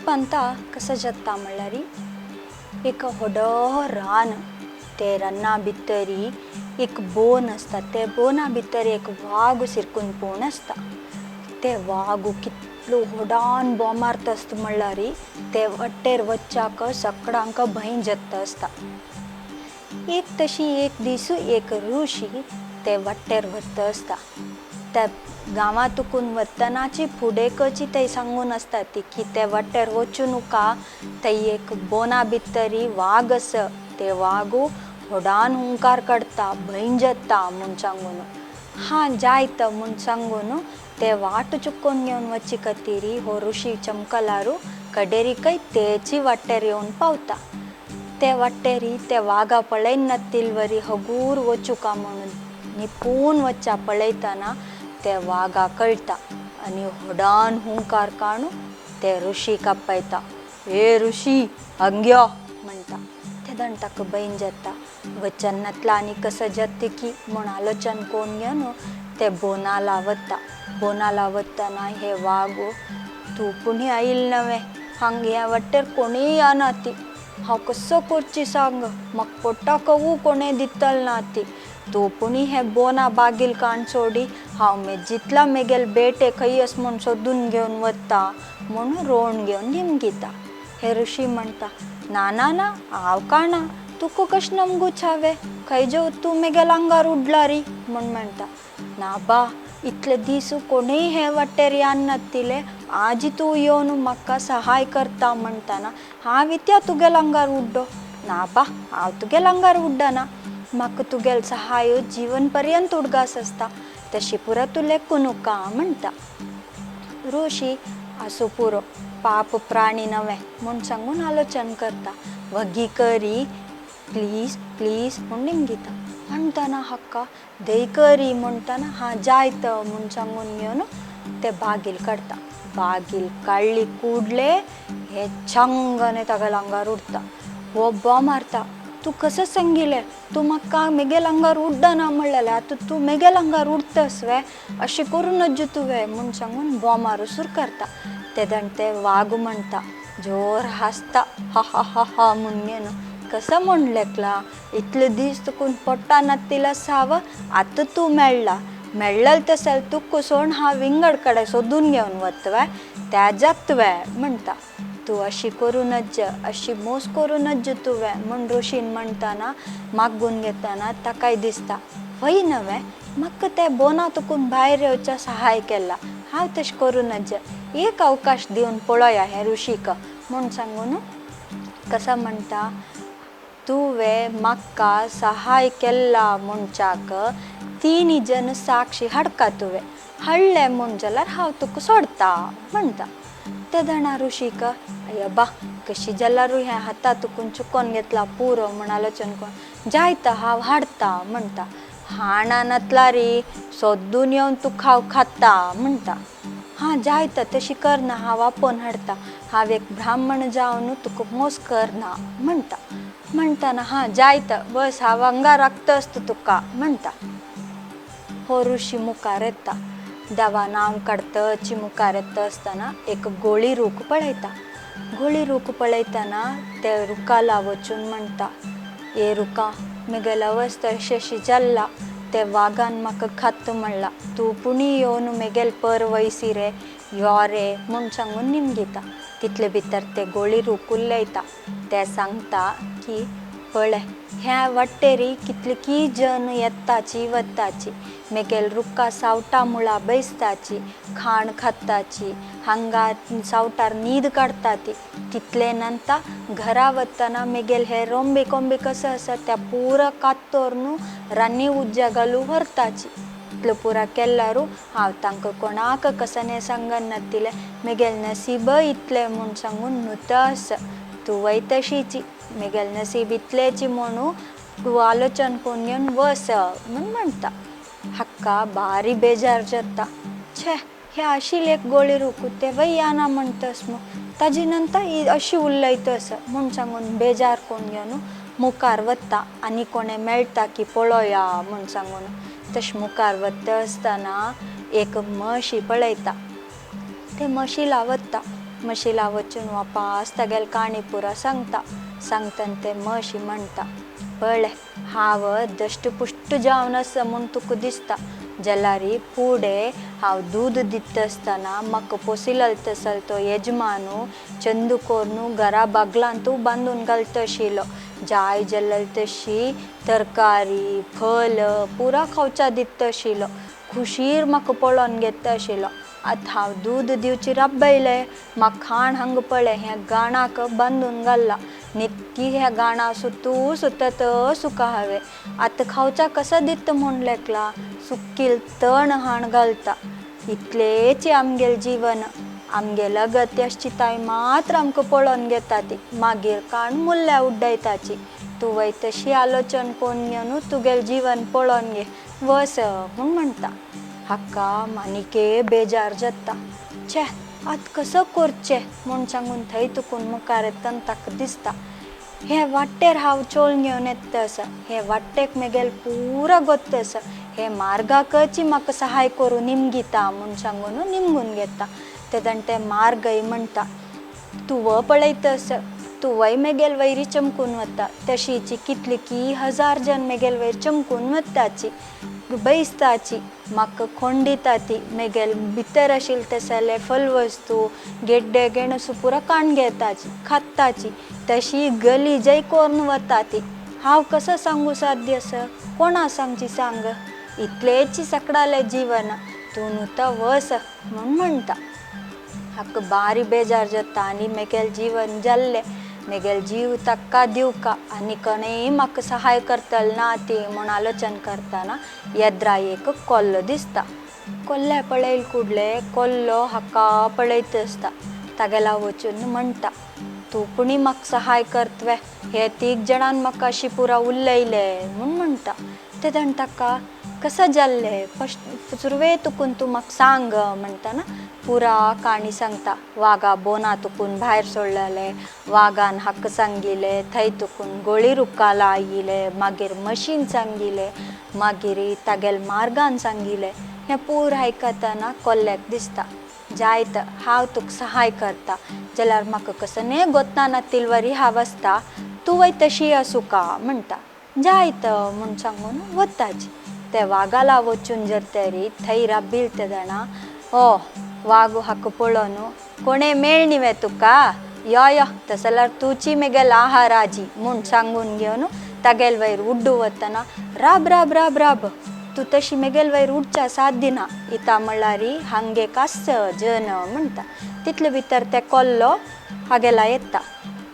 पंता कसो जाता म्हणल्यार एक व्हडलो रान ते राना भितरी एक बोन आसता ते बोना भितर एक वाग शिरकून पोवन आसता. ते वाग कितलो व्हडान बोम मारता आसता म्हणल्यार ते वाटेर वच्चाक सगळ्यांक भंय जाता आसता. एक तशी एक दीस एक ऋषी ते वाटेर वता आसता. त्या गांवांतून वतनाची फुडेकची थंय सांगून आसता ती की ते वाटेर वचूं नका, थंय एक बोना भितरी वाग आसा, ते वागू व्हडान हुंकार काडटा, भंय जाता म्हूण सांगून. हां जायत म्हूण सांगून ते वाट चुकोवन घेवन वचचे खातीर हो ऋषी चमकलारू कडेरीकय तेची वाटेर येवन पावता. ते वाटेरी ते वागा पळयनातिल वरी हगूर वचूका म्हणून निपून वच्चा पळयतना ते वागा कळटा आनी व्हडान हुंकार काडून ते ऋषीक आपयता. ए ऋषी हांगा यो म्हणटा. तेदन ताका भंय जाता. वचनातला आनी कसो जाता की म्हूण आलोचन करून घेवन ते बोनाला वता. बोनाला वतना हे वाग तूं पुणी आयिल्लो नवें, हांगा ह्या वाटेर कोणूय येना ती, हांव कसो करची सांग, म्हाका पोटाकवू कोणें दितलो ना ती, तूं पुणी हे बोना बागील काण सोडी, हांव जितला मेगेल बेटे खंय आसा म्हूण सोदून घेवन वता म्हूण रोण घेवन निमगिता. हे ऋषी म्हणटा, ना ना ना हांव काणा, तुका कशें नमगुचावे, खंय जेव तूं मेगेल आंगार उडला री म्हूण म्हणटा. ना बा, इतले दीस कोणूय हे वाटेर यान नातिले, आजी तूं येवन म्हाका सहाय करता म्हणटाना हांव इत्या तुगेल आंगार उड्डो, ना बा हांव तुगेल आंगार उड्डना, म्हाका तुगेल सहाय जिवन पर्यंत उडगास आसता, तशी पुरो तूं लेखूं नका म्हणटा. ऋषी आसूं पुरो, पाप प्राणी नवें म्हूण सांगून आलोचन करता. वगी करी प्लीज प्लीज म्हूण निमगिता. म्हणटना हाका दय करी म्हणटना हां जायत म्हूण सांगून घेवन ते बागील काडटा. बागील काडली कुडले हे छंगने तागेल्या आंगार उडटा. हो बोम मारता, तूं कसो सांगिलें, तूं म्हाका मेगेल आंगार उड्डना म्हणलेलें, आतां तूं मेगेल आंगार उडटस वे, अशें करूं नज्ज तुवें म्हूण सांगून बोम मारूसर करता. तेदन ते वाग म्हणटा, जोर हांसता, हा हा हा हा म्हूण घेवन, कसो म्हूण लेखला, इतले दीस तुकून पोट्टा नातिला साव, आतां तूं मेळ्ळा, मेळ्ळें तशें तुका सोण हांव विंगड कडेन सोदून घेवन वतवे त्या जातवे म्हणटा. तूं अशी करूं नज्ज, अशी मोस करूं नज्ज तुवें म्हूण ऋषीन म्हणटना मागून घेतना ताकाय दिसता वय नवें म्हाका ते बोना तुकून भायर येवच्या सहाय केला, हांव तशें करूं नज्ज, एक अवकाश दिवन पळोवया हे ऋषीक म्हूण सांगून कसो म्हणटा, तुवें म्हाका सहाय केला म्हणच्याक तीन जन साक्षी हाडका तुवें, हाडलें म्हूण जाल्यार हांव तुका सोडटा म्हणटा. तेदना ऋषीक अय्या कशी जाल्यारूय हें हाता तुकून चुकोन घेतला पुरो म्हूण आलोचन करून जायता हांव हाडटा म्हणटा. हाणा नातला री सोदून येवन तुका हांव खाता म्हणटा. हां जायता तशी करना, हांव आपोवन हाडटा, हांव एक ब्राह्मण जावन तुका मोस करना म्हणटा. म्हणटना हां जायता बस हांव हांगा राखता आसता तुका म्हणटा. हो ऋषी मुखार येता. देवा नांव काडतची मुखार येता आसतना एक गोळी रूख पळयता. गोळी रूख पळयतना ते रुखाला वचून म्हणटा, ए रुखा मेगेल अवस्था अशी अशी जाल्ला, ते वागान म्हाका खात म्हणला, तूं पुणी येवन मेगेल पर वयसी रे यो रे म्हूण सांगून निमगिता. तितले भितर ते गोळी रूख उलयता. ते सांगता की पळय ह्या वाटेरी कितली जन येताची वताची, मेगेल रुखा सावटा मुळा बैसताची, खाण खाताची, हांगा सावटार न्हीद काडटा ती, तितले नंतर घरा वतना मेगेल हे रोंबे कोंबे कसो आसा त्या पुरा कातोर न्हू रान्नी उज्जा घालू व्हरताची, इतलो पुरा केल्यारू हांव तांकां कोणाक कसने सांगनातिलें, मेगेल नसीब इतलें म्हूण सांगून नुता आसा, तूं वयतशीची मेगेल नसीब इतलेची म्हणून तूं आलोचन करून घेवन वस म्हूण म्हणटा. हाका भारी बेजार जाता. छे हे आशिल्ले एक गोळी रूख ते वय याना म्हणटस मू, ताजे नंतर अशी उलयता आसा म्हूण सांगून बेजार करून घेवन मुखार वता आनी कोणें मेळटा की पळोवया म्हूण सांगून. तशें मुखार वता आसतना एक म्हशी पळयता. ते म्हशीला वता. म्हशीला वचून वापास तागेले काणी पुरा सांगता. सांगतना ते म्हशी म्हणटा, पळय हांव दश्टपुश्ट जावन आसा म्हूण तुका दिसता, जाल्यार फुडें हांव दूद दिता आसतना म्हाका पोसिलल तसल तो यजमानू चंदू कोरून घरा बागलांतू बांदून घालता आशिल्लो. जाय जाल्यार तशी तरकारी फल पुरा खावच्या दिता आशिल्लो. खुशीर म्हाका पळोवन घेता आशिल्लो. आतां हांव दूद दिवची राबयलें, म्हाका खाण हांगा पळय ह्या गाणाक बांदून घाल्ला, नित्ती ह्या गाणा सुतू सुतत सुका हांवें. आतां खावच्या कसो दिता म्हूण लेखला, सुकील तण हाण घालता. इतलेंच आमगेलें जीवन, आमगेल्या गत्याश्चिताय मात्र आमकां पळोवन घेता ती, मागीर काण मुल्ल्या उड्डयताची. तूं तशी आलोचन कोन्न घेवन तुगेलें जीवन पळोवन घे, वस म्हूण म्हणटा. हाका मानिके बेजार जाता. छे आतां कसो करचें म्हूण सांगून थंय तुकून मुखार येतना ताका दिसता, हे वाटेर हांव चोळून घेवन येता आसा, हे वाटेक म्हगेलें पुरा गोत्त आसा, हे मार्गाकच म्हाका सहाय करूं निमगिता म्हूण सांगून निमगून घेता. तेदन ते मार्गय म्हणटा, तूं पळयता आसा, तूंय म्हगेले वयरी चमकून वता, तशीची कितली की हजार जन म्हगेले वयर चमकून वताची, बैसताची, म्हाका खोंडिता ती, म्हगेले भितर आशिल्ले तसले फलवस्तू गेड्डे गेणसू पुरा काण घेताची, खाताची, तशी गलीजय करून वता ती. हांव कसो सांगू साध्य आसा, कोणा सांगची सांग, इतलेंच सकडालें जीवन, तूं न्हू वस म्हूण म्हणटा. हाका बारी बेजार जाता आनी म्हगेलें जीवन जाल्लें, म्हगेलो जीव ताका दिवका आनी कोणेय म्हाका सहाय करतलो ना ती म्हूण आलोचन करतना येद्रा एक कोल्लो दिसता. कोल्ल्या पळयल कुडले कोल्लो हाका पळयत आसता. तागेला वचून म्हणटा, तूं पुणी म्हाका सहाय करतवे, हे तीग जाणान म्हाका अशी पुरा उलयले म्हूण म्हणटा. तेदन ताका कसो जाल्लें फस्ट सुरवे तुकून तूं म्हाका सांग म्हणटना पुरा काणी सांगता. वागा बोना तुकून भायर सोडलेले, वागान हाका सांगिले, थंय तुकून गोळी रुखाला आयिले, मागीर मशीन सांगिले, मागीर तागेले मार्गान सांगिले. हें पूर आयकतना कोल्ल्याक दिसता, जायत हांव तुका सहाय करता, जाल्यार म्हाका कसने गोतना नातिलवरी हांव आसता, तूंय तशी आसूका म्हणटा. जायत म्हूण सांगून वताची. ते वागाला वचून जर तरी थंय राबील ते जाणा, ओ वाग हाका पळोवन कोणें मेळ्ळी वे तुका, यो यो तस जाल्यार तुची म्हगेलो आहार आजी म्हूण सांगून घेवन तागेले वयर उड्डू वतना, राब राब राब राब, तूं तशी म्हगेले वयर उडच्या साध्य ना, इता म्हणल्यार हांगे कास जन म्हणटा. तितले भितर ते कोल्लो हागेला येता.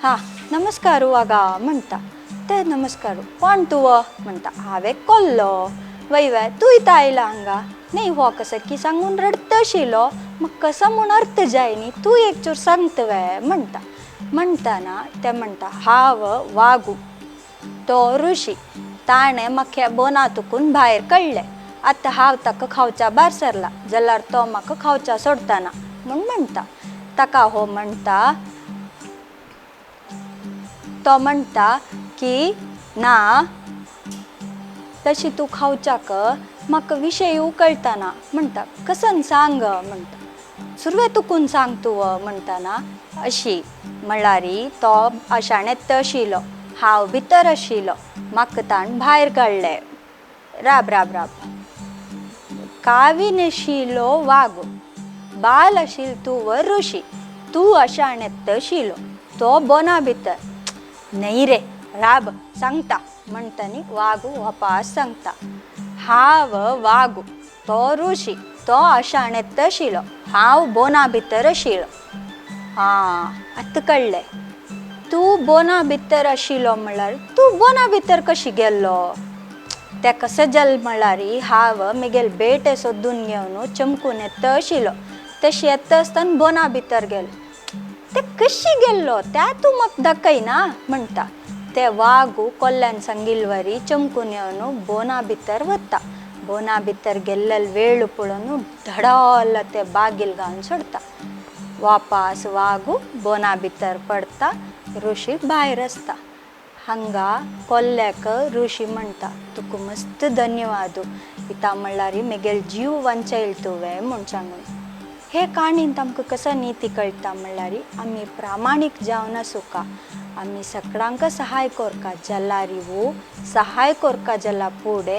हा नमस्कार वागा म्हणटा. ते नमस्कार, कोण तूं म्हणटा. हांवें कोल्लो. वय वय तूं इतां आयला हांगा, न्ही हो कसो की सांगून रडत आशिल्लो, म्हाका कसो म्हूण अर्थ जाय न्ही, तूं एक चूर सांगता वे म्हणटा. म्हणटना ते म्हणटा, हांव वागू, तो ऋषी, ताणें म्हाका बोना तुकून भायर काडलें, आतां हांव ताका खावच्या भायर सरला, जाल्यार तो म्हाका खावच्या सोडटना म्हूण म्हणटा. ताका हो म्हणटा, तो म्हणटा की ना तशी तूं खावच्याक म्हाका विशय उकळटना म्हणटा, कसन सांग म्हणटा, सुरवे तुकून सांग तूं म्हणटना अशी म्हणल्यार तो अशाणें आशिल्लो, हांव भितर आशिल्लो, म्हाका ताण भायर काडलें. राब राब राब, कावी नाशिल्लो वाग, बाल आशिल्लो तूं व ऋषी, तूं अशाणें आशिल्लो, तो बोना भितर, न्हय रे राब सांगता म्हणटा न्ही. वागू वापास सांगता, हांव वागू, तो ऋषी, तो अशाणें आशिल्लो, हांव बोना भितर आशिल्लो. आं आतां कळ्ळें, तूं बोना भितर आशिल्लो म्हणल्यार तूं बोना भितर कशी गेल्लो? ते कसो जालें म्हणल्यार हांव म्हगेले बेटे सोदून घेवन चमकून येता आशिल्लो, तशी येता आसतना बोना भितर गेलो. ते कशी गेल्लो त्या तूं म्हाका दाखयना म्हणटा. ते वागू कोल्ल्यान सांगिल्ले वरी चमकून येवन बोना भितर वता. बोना भितर गेल्ले वेळ पळोवन धडल ते बागील घालून सोडता. वापास वागू बोना भितर पडता, ऋषी भायर आसता. हांगा कोल्ल्याक ऋषी म्हणटा, तुका मस्त धन्यवाद, इता म्हणल्यार म्हगेलो जीव वांचयलो तुवें म्हूण सांगून. हे काणींत आमकां कसो निती कळटा म्हणल्यार आमी प्रामाणीक जावन आसूका, आमी सकडांक सहाय कोरका जल्लारी वो सहाय कोरका जल्ला पुडे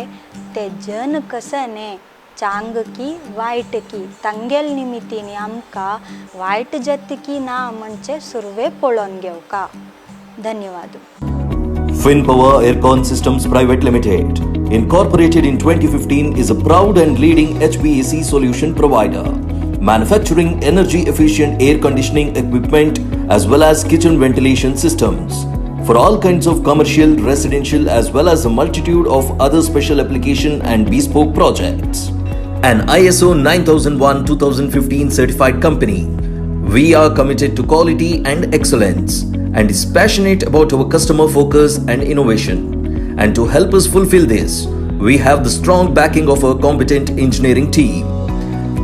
ते जन कसने चांग की वायट की तांगेल निमितीनी आमकां वायट जाता की ना म्हणचे सुरवे पळोवन घेवका. धन्यवाद. FinPower Aircon Systems Private Limited, incorporated in 2015, is a proud and leading HVAC solution provider, manufacturing energy efficient air conditioning equipment as well as kitchen ventilation systems for all kinds of commercial, residential as well as a multitude of other special application and bespoke projects. An ISO 9001-2015 certified company, we are committed to quality and excellence and is passionate about our customer focus and innovation. And to help us fulfill this, we have the strong backing of our competent engineering team.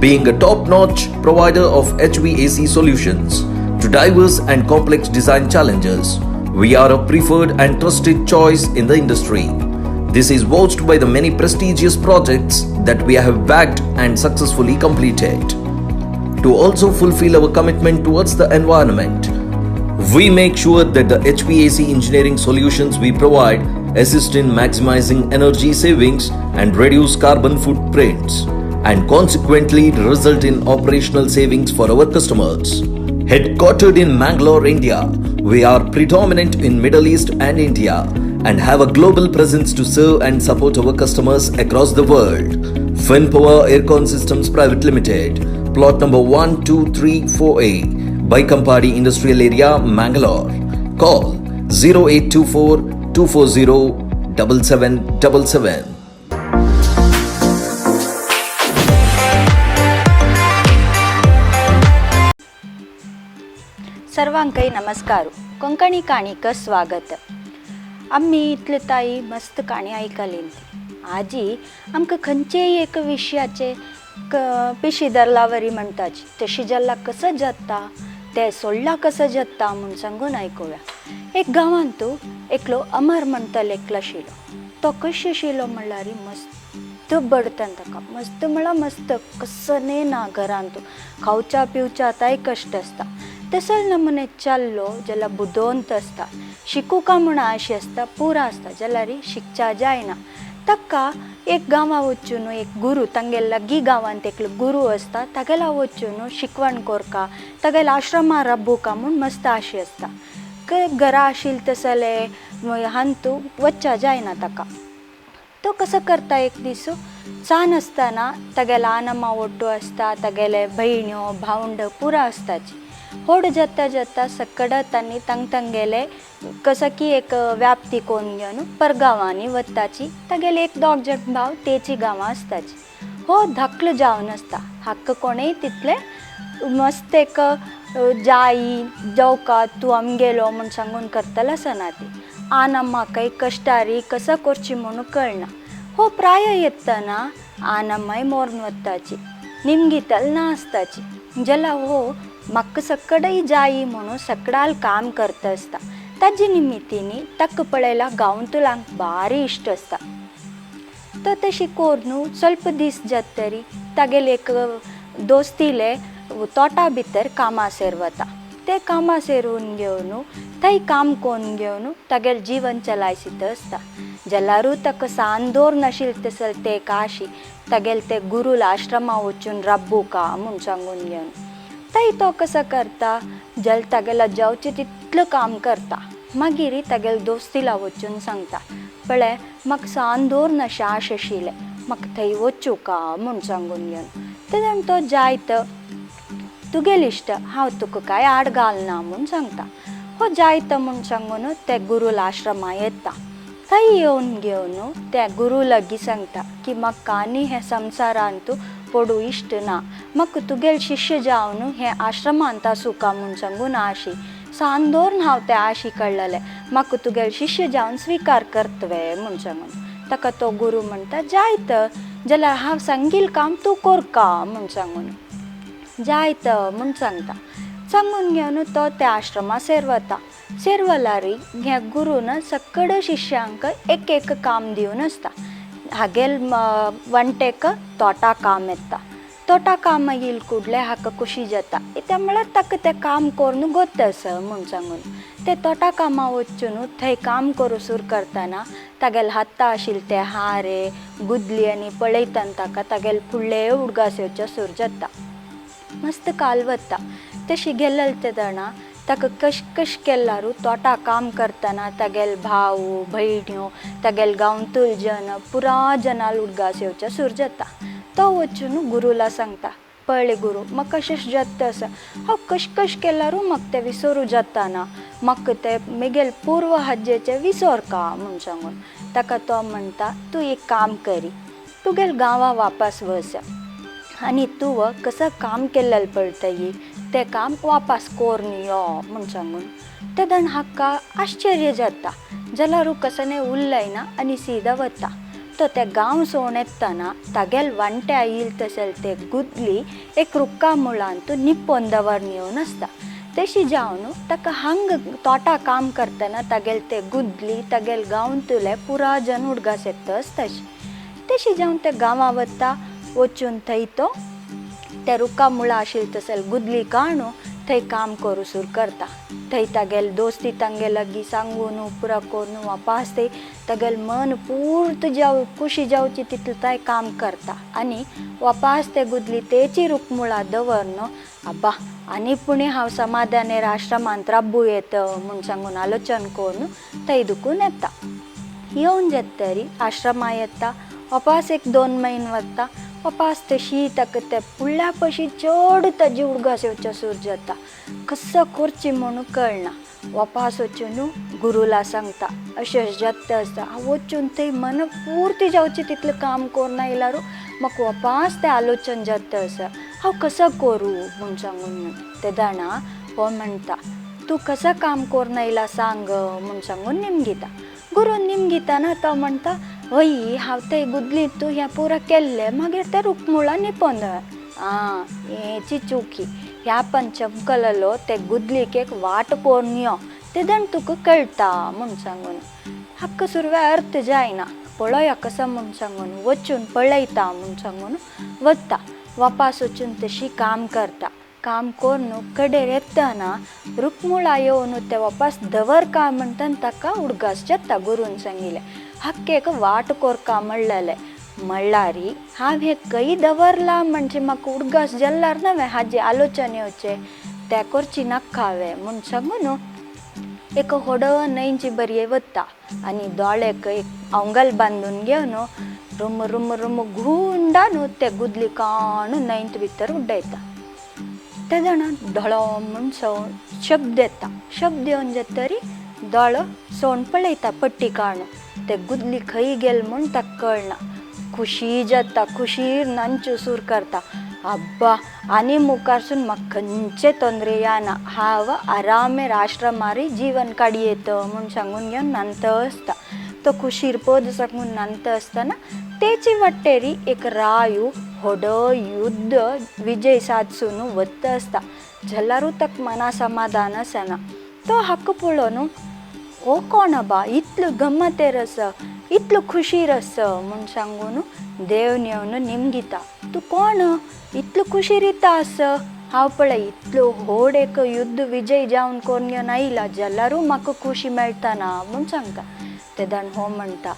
Being a top-notch provider of HVAC solutions to diverse and complex design challenges, we are a preferred and trusted choice in the industry. This is vouched by the many prestigious projects that we have backed and successfully completed. To also fulfill our commitment towards the environment, we make sure that the HVAC engineering solutions we provide assist in maximizing energy savings and reduce carbon footprints, and consequently result in operational savings for our customers. Headquartered in Mangalore, India, we are predominant in Middle East and India and have a global presence to serve and support our customers across the world. FinPower Aircon Systems Private Limited, plot number 1234A, Baikampady Industrial Area, Mangalore. Call 0824 240 7777. सर्वांकय नमस्कार. कोंकणी काणीक स्वागत. आमी इतले ताई मस्त काणी आयकली. आजी आमकां खंयचेय एक विशयाचे पिशी धरला वरी म्हणटाची तशी जाल्ला कसं जाता ते सोडला कसं जाता म्हूण सांगून आयकुया. एक गांवांत एकलो अमर म्हणटलो एकलो आशिल्लो. तो कशें आशिल्लो म्हणल्यार मस्त बडटन ताका, मस्त म्हळ्यार मस्त कसने ना घरांत खावच्या पिवच्या ताय कश्ट आसता. तसो नमुने चल्लो जाल्यार बुदवंत आसता, शिकूका म्हूण आशी आसता, पुरा आसता जाल्यार शिकच्या जायना. ताका एक गांवां वचून एक गुरू तांगेल्या लागीं गांवांत एकलो गुरू आसता तागेल्या वचून शिकवण कोरका, तागेल्या आश्रमा राबोवका म्हूण मस्त आशी आसता. घरा आशिल्ले तसले हांतू वच्चा जायना ताका. तो कसो करता एक दीस सान आसतना तागेलो आनम्मा ओट्टू आसता, तागेले भयण्यो भावंड पुरा आसताची. होड जाता जाता सकड तांणी तांग तांगेले कसो की एक व्याप्ती कोन्न घेवन परगांवांनी वताची. तागेले एक दोग जाण भाव तेची गांवां आसताची. हो धाकलो जावन आसता, हाका कोणेय तितले मस्त एक जाई जावका तूं आमगेलो म्हूण सांगून करतलो आसना ती. आनम्माकय कश्टारी कसो करची म्हणून कळना. हो प्राय येतना आनम्माय मोर्न वताची, निमगितल ना आसताची. जाल्यार हो म्हाका सकडय जायी म्हणून सकडाल काम करता आसता. ताजे निमितीनी ताका पळयला गांवतुलांक भारी इश्ट आसता. तो तशी कोरून स्वल्प दीस जातरी तागेले एक दोस्तीले तोटा भितर कामां सेर वता. ते कामां सेरून घेवन थंय काम कोन्न घेवन तागेलें जिवन चलायसीत आसता. जाल्यारूय ताका सान दवर नाशिल्ले तसले ते काशी तागेले ते गुरूल आश्रमा वचून राबोवका म्हूण सांगून घेवन थंय तो कसो करता जाल्यार तागेलो जावचें तितलें काम करता. मागीर तागेले दोस्तीला वचून सांगता, पळय म्हाका सान दवर नाशें आश आशिल्लें, म्हाका थंय वचूका म्हूण सांगून घेवन तेन्ना तो जायत तुगेलें इश्ट हांव तुका कांय आड घालना म्हूण सांगता. हो जायत म्हूण सांगून ते गुरूल आश्रमा येता. थंय येवन घेवन त्या गुरू लागीं सांगता की म्हाका आनी हे संवसारांत पडूं इश्ट ना, म्हाका तुगेले शिश्य जावन हे आश्रमांत आसूका म्हूण सांगून आशी सान दवरून हांव ते आशी काडलेले, म्हाका तुगेले शिश्य जावन स्विकार करतवे म्हूण सांगून. ताका तो गुरू म्हणटा जायत जाल्यार हांव सांगील काम तूं कोरका म्हूण सांगून. जायत म्हूण सांगता. सांगून घेवन तो त्या आश्रमा सेर वता. सेरवलारी ह्या गुरून सकड शिश्यांक एक एक काम दिवन आसता. हागेल वण्टेक तोटा काम येता. तोटा काम येयल कुडले हाका खुशी जाता, कित्याक म्हळ्यार ताका तें काम करून गोत्त आसा म्हूण सांगून. ते तोटा कामा वचून थंय काम करूं सुरू करतना तागेले हाता आशिल्ले ते हारे गुदली आनी पळयतना ताका तागेले फुडले उडगास येवचे सुरू जाता. मस्त काल वता तशी गेल्ले ते जाणा ताका कश कश केल्यारू तोटा काम करतना तागेले भाव भयण्यो तागेले गांवतुल जन पुरा जनाल उडगास येवचे सुरू जाता. तो वचून गुरूला सांगता, पळय गुरू म्हाका अशें जाता आसा, हांव कश कश केल्यारू म्हाका तें विसरू जाता ना, म्हाका तें म्हगेले पूर्व हाजेचें विसरका म्हूण सांगून. ताका तो म्हणटा, तूं एक काम करी, तुगेले गांवा वापस वच आनी तूं कसं काम केल्लें पळयतली तें काम वापस करून यो म्हूण सांगून. तेदन हाका आश्चर्य जाता, जाल्यार कसने उलयना आनी सीधा वता. तो ते गांव सोडून येतना तागेले वांट्या येयल तशें ते गुदली एक रुक्का मुळांत निपोवन दवरून येवन आसता. तशी जावन ताका हांग तोटा काम करतना तागेले ते गुदली तागेले गांवतले पुरा जन उडगास येता आसता. तशी जावन ते गांवा वता, वचून थंय तो त्या रुका मुळां आशिल्ले तशें गुदली काडून थंय काम करूं सुरू करता. थंय तागेले दोस्ती तांगे लागीं सांगून पुरा करून वापास थंय तागेले मन पूर्त जाव खुशी जावची तितलें तांय काम करता आनी वापास ते गुदली तेची रुखमुळां दवरून आबा आनी पुणी हांव समाधानेर आश्रमांत राबू येता म्हूण सांगून आलोचन करून थंय दुखून येता. येवन जातरी आश्रमा येता, वापास एक 2 म्हयने वता, वापास तशी ताका ते फुडल्या पशी चड ताजी उडगास येवचो सुरू जाता. कसो करची म्हणून कळना. वापास वचून गुरूला सांगता, अशें अशें जाता आसा, हांव वचून थंय मन पुर्ती जावचें तितलें काम करून आयल्यार म्हाका वापास तें आलोचन जाता आसा, हांव कसो करूं म्हूण सांगून. तेदना हो म्हणटा, तूं कसो काम करून आयला सांग म्हूण सांगून निमगिता. गुरू निमगिताना तो म्हणटा, वय हांव थंय गुदली तूं हें पुरा केल्लें, मागीर तें रुखमुळां निपोवन दवर. आं हेची चुकी, ह्या पंचमकललो ते गुदलीक एक वाट करून यो, तेदन तुका कळटा म्हूण सांगून. हाका सुरवे अर्थ जायना, पळया कसो म्हूण सांगून वचून पळयता म्हूण सांगून वता. वापास वचून तशी काम करता. काम करून कडेर येतना रुखमुळां येवन ते वापास दवर काय म्हणटा ताका उडगास जाता. गुरून सांगिल्लें हाका एक वाट कोरका म्हणलेलें, म्हणल्यार हांव हें खंय दवरलां म्हणजे म्हाका उडगास जाल्यार नवें हाजें आलोचन येवचें तें करची नाका हांवें म्हूण सांगून एक होडो न्हंयची बरये वता आनी दोळ्याक एक औंगल बांदून घेवन रुम रुम रुम घुंडान ते गुदली काणून न्हंयत भितर उडयता. ते जाणा दोळो म्हूण सवण शब्द येता. शब्द येवन जातरी दोळो सवण पळयता पट्टी काडून, ते गुदली खंय गेल म्हूण ताका कळना. खुशी जाता, खुशीर नांचू सूर करता, अब्बा आनी मुखारसून म्हाका खंयचे तोंदरे येना, हांव आरामेर आश्रमारी जीवन काडयेत म्हूण सांगून घेवन नांत आसता. तो खुशीर पद सांगून नांत आसतना तेची वाटेरी एक रायू होडो युद्ध विजय सादसून वता आसता. जाल्यारूय ताका मना समाधान आसना. तो हाका पळोवन हो कोण बा इतलो गम्मतेर आसा, इतलो खुशीर आसा म्हूण सांगून देव येवन निमगिता, तूं कोण इतलो खुशीर येता आसा, हांव पळय इतलो व्हड एक युद्ध विजय जावन करून घेवन आयला जाल्यारूय म्हाका खुशी मेळटा ना म्हूण सांगता. तेदन हो म्हणटा,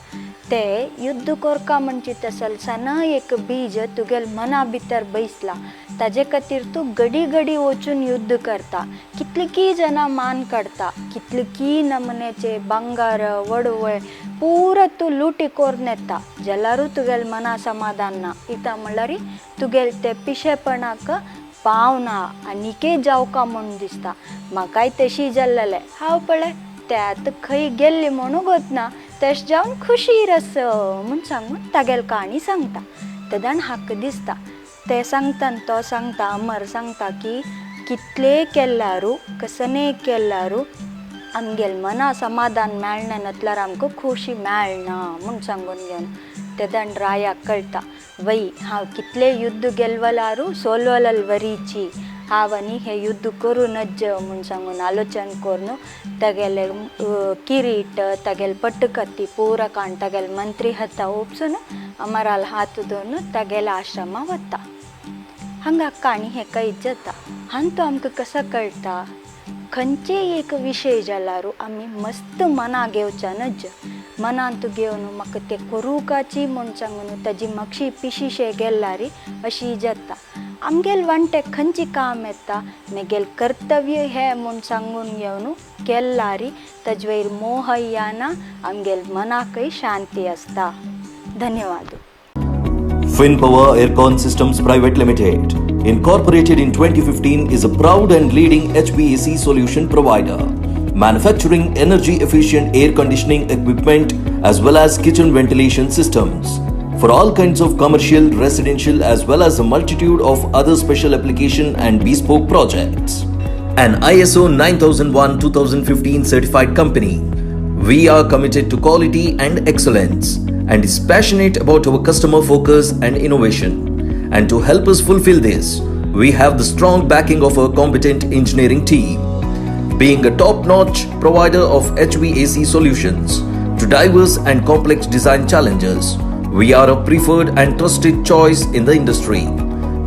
ते युद्ध करका म्हणजे तसलसाना एक बीज तुगेल मना भितर बैसला, ताजे खातीर तूं घडी घडी वचून युद्ध करता, कितलीं जाणां मान काडटा, कितलीं नमुन्याचे भांगर वडवळ पुरा तूं लुटी करून येता, जाल्यारूय तुगेल मना समाधान ना. इता म्हणल्यार तुगेल ते पिशेपणाक पावना आनीकय जावका म्हूण दिसता. म्हाकाय तशी जाल्लेलें, हांव पळय ते आतां खंय गेल्ली म्हणून गोतना, तशें जावन खुशीर आस म्हूण सांगून तागेली काणी सांगता. तेदन हाका दिसता ते सांगता तो सांगता अमर सांगता की कितलें केल्यारू कसने केल्यारू आमगेल मना समाधान मेळना नातल्यार आमकां खुशी मेळना म्हूण सांगून घेवन. तेदन रायाक कळटा, वय हांव कितलें युद्ध गेलवलारू सोलवलल वरीची, हांव आनी हें युद्ध करूं नज्ज म्हूण सांगून आलोचन करून तागेले किरीट तागेले पट्टकत्ती पुरा काण तागेले मंत्री हता ओपसून अमराल हात धरून तागेल्या आश्रमा वता. हांगा काणी हेका जाता. हांतू आमकां कसो कळटा, खंयचेय एक विशय जाल्यार आमी मस्त मना घेवच्या नज, मनांत घेवन म्हाका तें करूकाची म्हूण सांगून ताजी मातशी पिशिशे गेल्यारी अशी जाता. आमगेल वांटे खंयची काम येता, मेगेल कर्तव्य हें म्हूण सांगून घेवन केल्लारी ताजे वयर मोह याना, आमगेल मनाकय शांती आसता. धन्यवाद. FinPower Aircon Systems Private Limited, incorporated in 2015, is a proud and leading HVAC solution provider, manufacturing energy efficient air conditioning equipment as well as kitchen ventilation systems for all kinds of commercial, residential as well as a multitude of other special application and bespoke projects. An ISO 9001-2015 certified company, we are committed to quality and excellence and is passionate about our customer focus and innovation. And to help us fulfill this, we have the strong backing of our competent engineering team. Being a top-notch provider of HVAC solutions to diverse and complex design challenges, we are a preferred and trusted choice in the industry.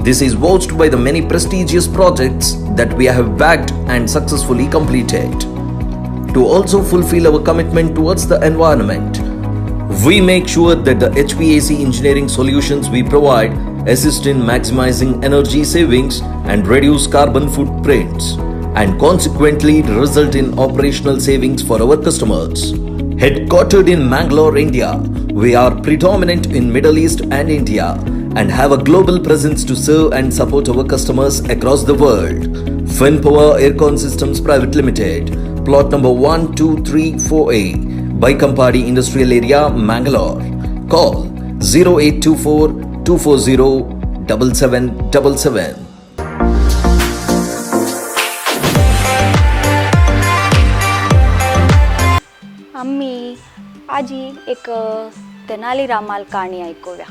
This is vouched by the many prestigious projects that we have backed and successfully completed. To also fulfill our commitment towards the environment, we make sure that the HVAC engineering solutions we provide assist in maximizing energy savings and reduce carbon footprints, and consequently result in operational savings for our customers. Headquartered in Mangalore, India, we are predominant in Middle East and India and have a global presence to serve and support our customers across the world. FinPower Aircon Systems Private Limited, plot number 1234A, Baikampady Industrial Area, Mangalore. Call 0824 240 7777. आम्ही आजी एक तेनाली रामाल काणी आयकुया.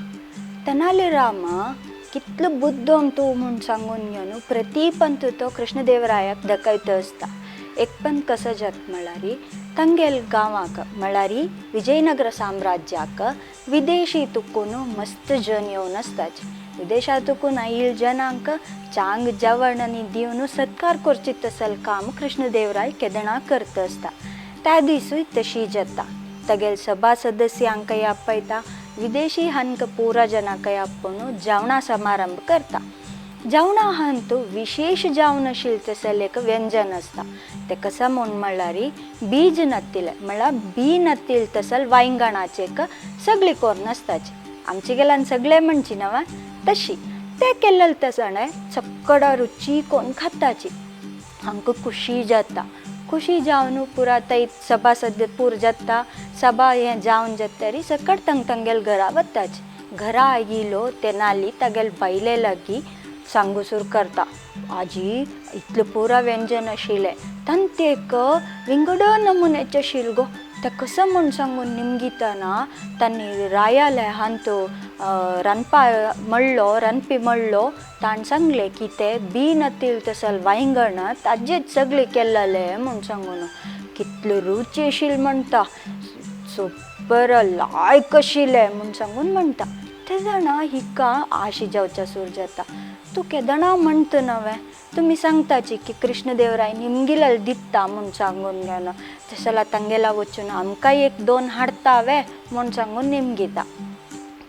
तेनाली राम कितलो बुद्दोंग तूं म्हूण सांगून घेवन प्रतीपंत तो कृष्णदेवरायाक दखयत आसता. एक पण कसो जाता म्हळ्यार तांगेल गांवाक म्हळ्यार विजयनगर साम्राज्याक विदेशी तुकून मस्त जन येवन आसताचे. विदेशा तुकून आयिल्ले जनांक चांग जेवण आनी दिवन सत्कार करचे तसल काम कृष्णदेवराय केदणा करत आसता. त्या दिसूय तशी जाता. तागेल सभा सदस्यांकय आपयता, विदेशी हांक पुरा जनांकय आपोवन जेवणा समारंभ करता. जेवणा हांतू विशेष जेवण आशिल्लें तसलें एक व्यंजन आसता. तें कशें म्हूण म्हळ्यार बीज नातिल्लें म्हळ्यार बी नातिल्लें तसल वांयगणाचें एक सगळें करून आसताचें. आमचे गेल्यान सगळें म्हणची न्हू तशी तें केल्लें तसणें चक्कडा रुची कोन्न खाताची. आमकां खुशी जाता. खुशी जावन पुरा थंय सभासद पूर जाता. सभा हें जावन जातरी सकट तंग तांगेल घरा वताची. घरा आयिलो तेनाली तागेल बायले लागीं सांगूसूर करता, आजी इतलें पुरा व्यंजन आशिल्लें तांतूं एक विंगड नमुन्याचें आशिल्लें गो. तें कसो म्हूण सांगून निमगितना तांणी रायाले हांतू रांदपा म्हणलो रांदपी म्हणलो ताणें सांगलें की तें बी नातिल्लें तसल वांयगण ताजेच सगळें केल्लें म्हूण सांगून कितलें रुची आशिल्लें म्हणटा, सुपर लायक आशिल्लें म्हूण सांगून म्हणटा. तें जाणा हिका आशी जावच्या सूर जाता. तूं केदणा म्हणटा नवें तुमी सांगताची की कृष्णदेवराय निमगिलें दिता म्हूण सांगून घेवन तशें जाल्यार तांगेला वचून आमकांय एक दोन हाडटा वे म्हूण सांगून निमगिता.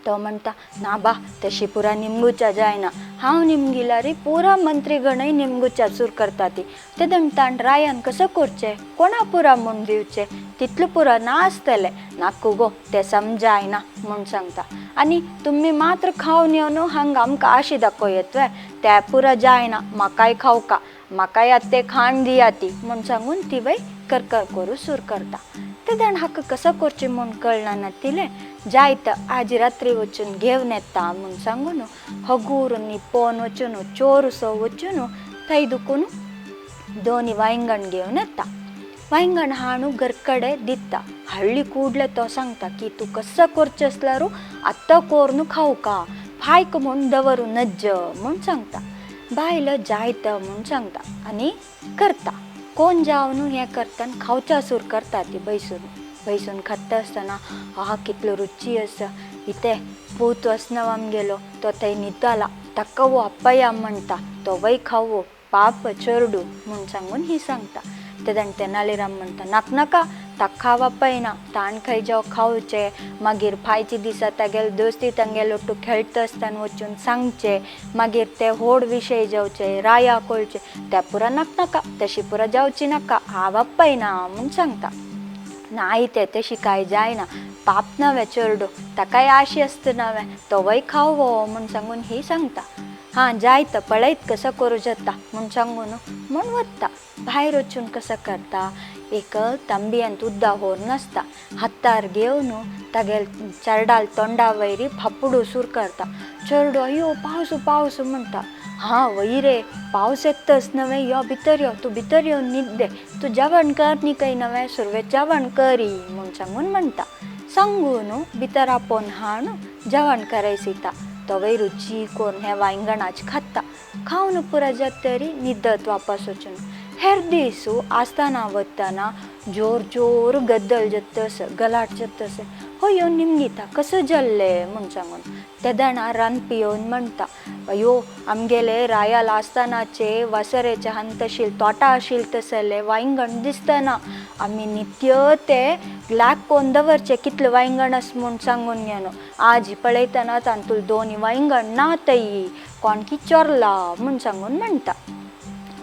तो म्हणटा ना बा तशी पुरा निमगुच्या जायना, हांव निमगिल्यार पुरा मंत्रीगणय निमगुच्या सूर करता ती. तेदण ताण रायान कसो करचें, कोणा पुरा म्हूण दिवचें, तितलें पुरा ना आसतलें, नाका गो तें समजायना म्हूण सांगता. आनी तुमी मात्र खावन येवन हांगा आमकां आशी दाखयत वे, तें पुरा जायना, म्हाकाय खावका, म्हाकाय आतां तें खाण दिया ती म्हूण सांगून ती वय करकर करूं सूर करता. तेदण हाका कसो करचें म्हूण कळना नातिल्लें जायत आज रात्री वचून घेवन येता म्हूण सांगून हगूर निपोवन वचून चोरसो वचून थंय दुखून दोनी वांयगण घेवन येता. वांयगण हाणू घरकडे दिता. हाडली ಕೂಡಲೇ तो सांगता की तूं कसो करचें आसल्यार आतां कोरून खावका, फायक म्हूण दवरूं नज्ज म्हूण सांगता. बायल जायत म्हूण सांगता आनी करता. कोण जावन हें करता खावच्या सूर करता ती बैसून बैसून खाता आसतना आहा कितलो रुची आसा. इतें पूत वसना आमगेलो तो थंय न्हिदला, ताका हो अप्पया म्हणटा तोवय खावो पाप चेरडू म्हूण सांगून ही सांगता. तेदण तेनालीराम म्हणटा नाका नाका ताका खावप ना, ताण खंय जावं खावचें, मागीर फायचे दिसा तागेले दोस्ती तांगेले ओट्टू खेळटा आसतना वचून सांगचें, मागीर ते व्हड विशय जावचे, राया कळचे, त्या पुरा नाका नाका तशी पुरा जावची नाका, हांव आपयना म्हूण सांगता. नाय तें तशी कांय जायना, पाप नवें चेरडू, ताकाय आशी आसता नवें, तोवय खावो म्हूण सांगून ही सांगता. हां जायत पळयत कसो करूं जाता म्हूण सांगून म्हूण वता. भायर वचून कसो करता, एक तांबयांत उदक व्हरून आसता, हातार घेवन तागेले चेरडाल तोंडा वयरी फापुडो सुरू करता. चेरडो अयो पावस पावस म्हणटा. हां वय रे पावस येतच नवें, यो भितर यो, तूं भितर येवन न्हिद, तूं जेवण कर न्ही खंय नवें, सुरवेक जेवण करी म्हूण सांगून म्हणटा. सांगून भितर आपोवन हाडून जेवण करायसिता. तोवय रुची करून हें वांयगणाचें खाता. खावन पुरो जाता तरी न्हिदत वापस वचून. हेर दीस आसतना वतना जोर जोर गद्दल जाता, गलाट जाता, हो येवन निमगिता कसो जाल्लें म्हूण सांगून. तेदणा रांदपी येवन म्हणटा अयो आमगेले रायाल आसतानाचे वासरेचे हांतशील तोटा आशिल्लें तसलें वांयगण दिसतना, आमी नित्य ते लाग कोन्न दवरचें कितलें वांयगण आसा म्हूण सांगून घेवन, आज पळयतना तातूंत दोन वांयगण ना तयी, कोणकी चोरला म्हूण सांगून म्हणटा.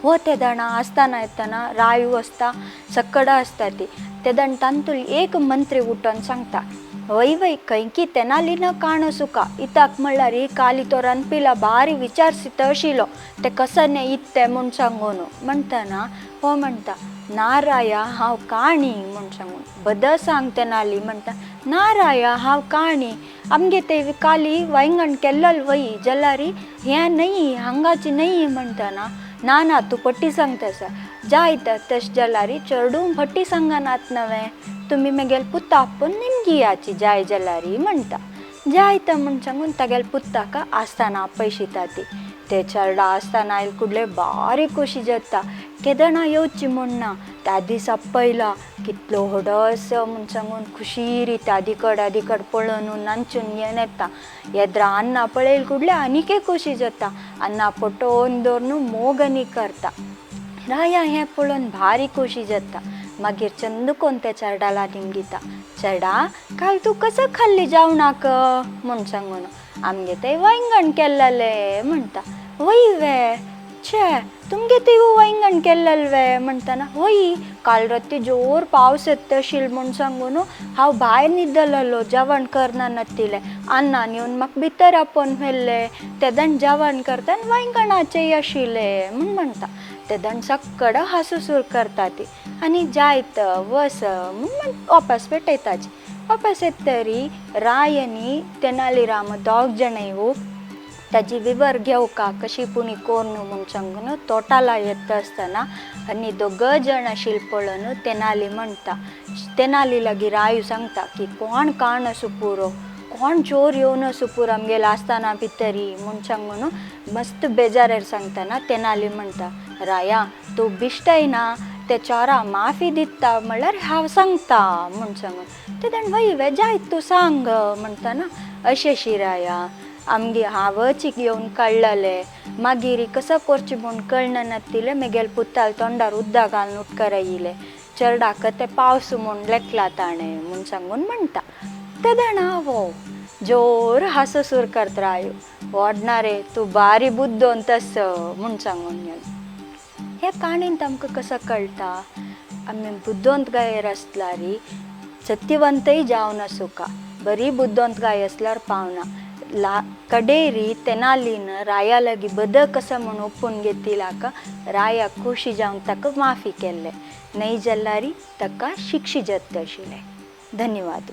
हो तेदणा आसतना येतना रायू आसता, सकडा आसता ती. तेदण तातूंत एक मंत्री उठोन सांगता वय वय खंयकी तेनाली न काण सुका, इताक म्हणल्यार काली तो रांदपिला भारी विचारसीत आशिल्लो, ते कसो न्ही इत्तें म्हूण सांगून म्हणटना हो म्हणटा नाराया हांव काणी म्हूण सांगून. बद सांग तेनाली म्हणटा नाराया हांव काणी, आमगे ते काली वांयगण केल्लल वय जाल्यार हें न्हय हांगाची न्हय म्हणटना ना ना तूं फटी सांगता आसा, जायत तशें जाल्यार चेरडूं फटी सांगनात नवें, तुमी म्हगेले पुता आपोवन निमगियाची जाय जाल्यार म्हणटा. जायत म्हूण सांगून तागेले पुताक आसतना आपयशिता ती. ते चेरडा आसतना आयले कुडले बारी खोशी जाता, केदणा येवची म्हूण ना, त्या दीस आपयला कितलो व्हडो म्हूण सांगून खुशी रिता आदिकड आदिकड पळोवन नांचून घेवन येता. येद्रा अन्ना पळयले कुडले आनीकय खोशी जाता, अन्ना पटोवन दवरून मोग आनी करता. राया हें पळोवन भारी खोशी जाता. मागीर चंद कोन्न त्या चेरडाला निमगिता, चेडा काल तूं कसो खाल्ली जेवणाक म्हूण सांगून, आमगे तें वांयगण केल्लें म्हणटा. वय वे छे तुमगे तें वांयगण केल्लें वे म्हणटना वय काल राती जोर पावस येता आशिल्लो म्हूण सांगून हांव भायर न्हिदलेलो, जेवण करना नातिल्लें, अन्नान येवन म्हाका भितर आपोवन व्हेल्लें, तेदण जेवण करतना वांयगणाचें आशिल्लें म्हूण म्हणटा. तेदण सकड हांसू सुरू करता ती आनी जायत वस म्हूण वापस पेटयताची. वापस येतरी राय आनी तेनालीराम दोग जाणां येवन ताजी विवर घेवका कशी पुणी कोन्न म्हूण सांगून तोटाला येता आसतना आनी दोग जाण आशिल्ले पळोवन तेनाली म्हणटा. तेनाली लागीं रायू सांगता की कोण काण आसूं पुरो, कोण चोर येवन आसूं पुरो आमगेले आसतना भितरी म्हूण सांगून मस्त बेजारेर सांगतना तेनाली म्हणटा राया तूं बिश्टय ना, ते चोरा माफी दिता म्हणल्यार हांव सांगता म्हूण सांगून. तेदण वय वे जायत तूं सांग म्हणटना अशें शी राया आमगे हांवच येवन काडलेलें, मागीर कसो करचें म्हूण कळना नातिल्लें, म्हगेले पुताल तोंडार उदक घालून उपकारायलें, चेरडाक तें पावस म्हूण लेखला ताणें म्हूण सांगून म्हणटा. तेदणा हो जोर हांसो सुरू करता रायो, व्हडना रे तूं बारी बुद्दोन तस म्हूण सांगून. ह्या काणयेंत आमकां कसो कळटा, आमी बुद्दोंत गायर आसल्यार सत्यवंतय जावन आसूका, बरी बुद्दोंत गाय आसल्यार पावना. ला कडेरी तेनालीन राया लागीं बदक आसा म्हूण ओपून घेतिलाका राया खोशी जावन ताका माफी केल्लें, न्हय जाल्यार ताका शिक्षा जाता आशिल्लें. धन्यवाद.